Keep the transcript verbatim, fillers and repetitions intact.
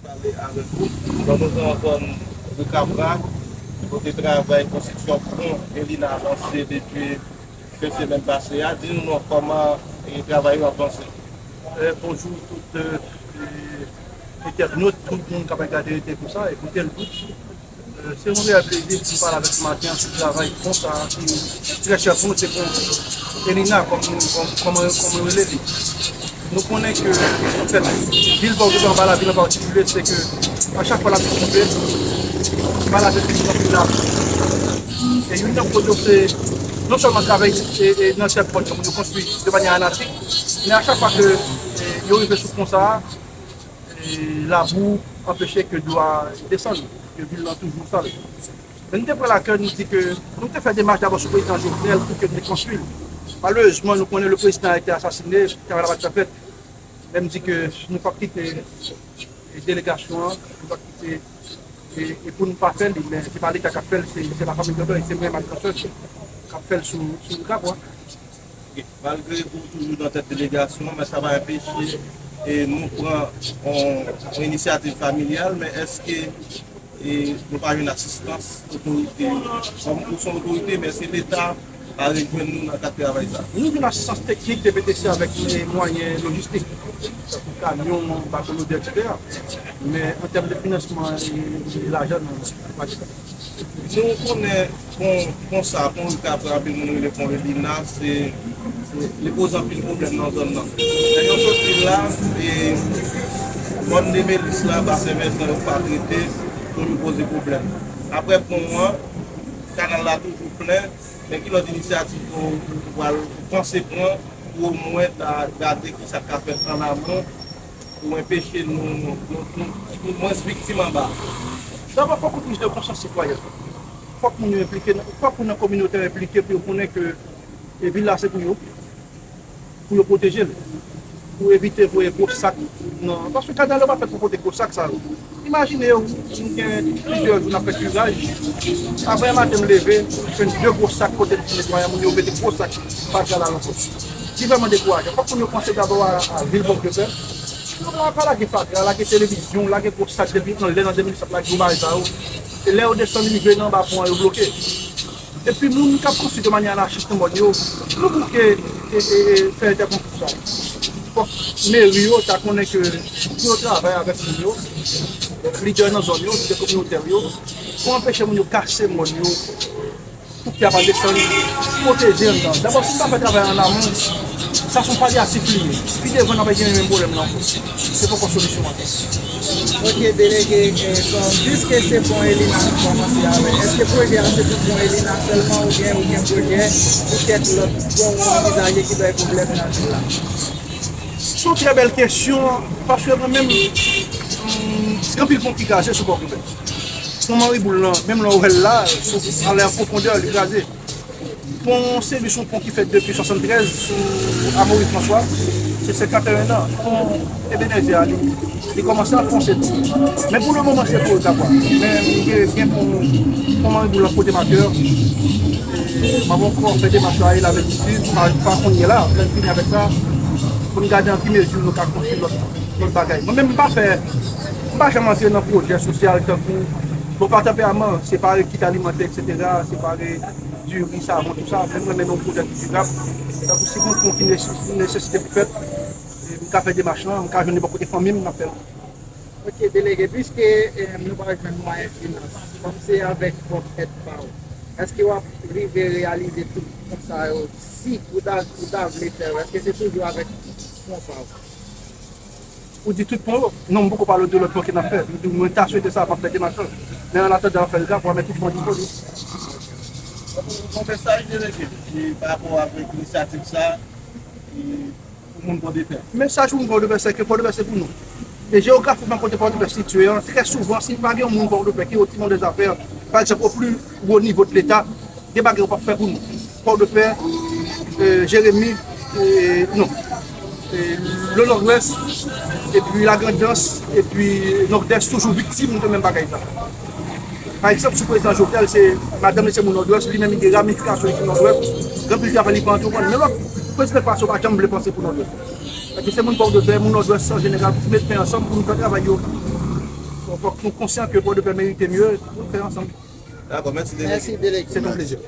Pale avèk ou. Bon, nou nan zòn Rikapra, kote travay konstriksyon pon Elina lanse depi fen semèn pase a. Di nou non, kòman e travay yo ap vanse? Eh, bonjou tout eh, entènot, tout moun k ap gade Rete Konsa, e koute l tou. Eh, se yon reyèl plezi pou m pale avèk nou maten an sou travay pon sa a ki trè chè pou nou, se pon Elina, kòm, kòm, kòman, kòman yo rele li. Nou konnen ke, anfèt, vil Pòtoprens, anba lavil an patikilye, se ke a chak fwa lapli tonbe, anba lavil toujou gen anpil lapli. E youn nan koz yo se non sèlman travay e, e nan tèt pon yo, moun yo konstwi de manyè anatik, men a chak fwa ke e, yo rive sou pon sa a, e, labou anpeche ke dlo a desann, ke vil lan toujou sal. Men nou te pran lakè, nou di ke nou te fè demach dabò sou prezidan Jovenel pou ke nou te konstwi l. Malerezman, nou konnen le prezidan a ete asasine, travay la pa t ka fèt. Men m di ke nou p ap kite e, delegasyon an, nou p ap kite e, e pou nou pa fè li, men se pa Leta k ap fè l, se, se lafanmi Dòdòy, se mwen, Marc François, k ap fè l sou, sou Rikapra. Malgre ou toujou nan tèt delegasyon an, men sa pa enpeche e, nou pran yon, yon inisyativ familyal, men èske e, nou pa jwenn asistans otorite, kòm ou se yon otorite, men èske Leta pa rejwenn nou nan kad travay sa? Nou jwenn asistans teknik, T P T C, avèk e, mwayen lojistik, tankou kamyon, bato lodè, etsetera. Men an tèm de finansman e, e lajan, nou pa gen. Nou konnen pon, pon sa, pon Rikapra, anpil moun rele pon Elina, se, se, li poze anpil pwoblèm nan zòn nan. Lè yo soti la, e, mòn de Melis la, Basen Vèsan, yo pa trete, pon yo poze pwoblèm. Apre pon an, kanal la toujou plen, men ki lòt inisyativ ou, ou pral, ou panse pran pou omwen ta gade ki sa k ka fèt an amon pou enpeche nou, nou, nou, nou mwens viktim anba? Dabò, fòk yon priz de konsyans sitwayen. Fòk moun yo enplike, fòk moun nan kominote a enplike pou yo konnen ke e, vil la se pou yo, pou yo pwoteje l, pou evite voye gwo sak nan, paske kanal yo pa fèt pou pote gwo sak sa yo. Imajine w, nou gen plizyè jou n ap fè kiraj. Avan yè maten m leve, m jwenn de gwo sak kote m fin netwaye, moun yo mete gwo sak fatra la nan kò. Li vrèman dekourajan. Fòk moun yo panse dabò a, a vil Pòtoprens. Yo pa, pa lage fatra, lage televizyon, lage gwo sak depi anlè nan de mil sèt, lage gwo bagay sa yo. E lè yo desann rive nan anba pon an, yo bloke. Epi moun k ap konstwi de manyè anachis nan mòn yo, nou bouke e, e, e, fè entèvansyon sa. Fòk meri yo ta konnen ke pou yo travay avèk moun yo, lidè nan zòn yo, lidè kominotè yo, pou anpeche moun yo kase mòn yo, pou pye a pa desann, pwoteje anndan. Dabò, si n pa fè travay an amon, sa se yon palyatif li ye. Pi devan, n ap gen menm pwoblèm nan ankò. Se poko solisyon an. Ok, delege, eh, bon, piske se pon Elina nou kòmanse avè, èske pwojè a se pou pon Elina sèlman oubyen ou gen pwojè pou kèk lòt pon ou anvizaje ki bay pwoblèm nan vil la? Se yon trè bèl kesyon, paske mwen menm, mm, gen anpil pon ki kraze sou Pòtoprens. Pon Mariboul lan, menm lè w wè l la, sou, anlè an pwofondè, li kraze. Pon Sebi se yon pon ki fèt depi swasanntrèz sou Amaury François, se senkanteyen an. Pon Ebenezer a, li, li kòmanse ap fonse tou. Men pou le moman, se pon Rikapra. Men gen, gen pon, pon Mariboul lan kote Matè. M ap ankò fè demach la, e la vèt isi, pa, pa kounye a la, lè n fini avèk sa, pou n gade an ki mezi nou ka konstwi lòt, lòt bagay. Mwen menm, m pa fè, m pa janm antre nan pwojè sosyal tankou, bon, pa tanperaman, separe kit alimantè, etsetera, separe diri, savon, tout sa, men mwen menm yon pwojè ki dirab. Tankou si gon pon ki nese-, nesesite pou fèt, e m ka fè demach lan, m ka jwenn li bò kote fanmi m, m ap fè l. Ok, delege, piske eh, nou pa jwenn mwayen finans, kòm se avèk pwòp tèt pa w, èske w ap rive reyalize tout pon sa yo si ou ta, ou ta vle fè yo? Èske se toujou avèk fon pa w? Ou di tout pon yo? Non, m poko pale de lòt pon ke n ap fè. M di, mwen ta swete sa, m ap fè demach lan. Men an atandan, n ap fè l grap, w a met tout pon disponib. Bon, mesaj delege, e pa rapò avèk inisyativ sa, e pou moun Pòdepè? Mesaj pou moun Pòdepè, se ke Pòdepè se pou nou. E jewografikman, kote Pòdepè sitiye an, trè souvan, si pa gen yon moun Pòdepè ki oti nan dèzafè, pa egzanp, o pli wo nivo de Leta, gen bagay yo p ap fè pou nou. Pòdepè, e, Jeremi, e, non, e, le Nòdwès, epi Lagrandans, epi Nòdès toujou viktim de menm bagay sa. Pa egzanp, sou prezidan Jovenel, se madanm li se moun Nòdwès, li menm li gen ramifikasyon li sou Nòdwès, gen anpil travay li pa antreprann. Men lòt prezidan k pase yo pa janm vle panse pou Nòdwès. Epi se moun Pòdepè, moun Nòdwès an jeneral, pou met men ansanm pou nou fè travay yo. Fòk nou konsyan ke Pòdepè merite mye pou nou fè ansanm. Dakò, mèsi Mèsi delege. C'est un delege. plaisir.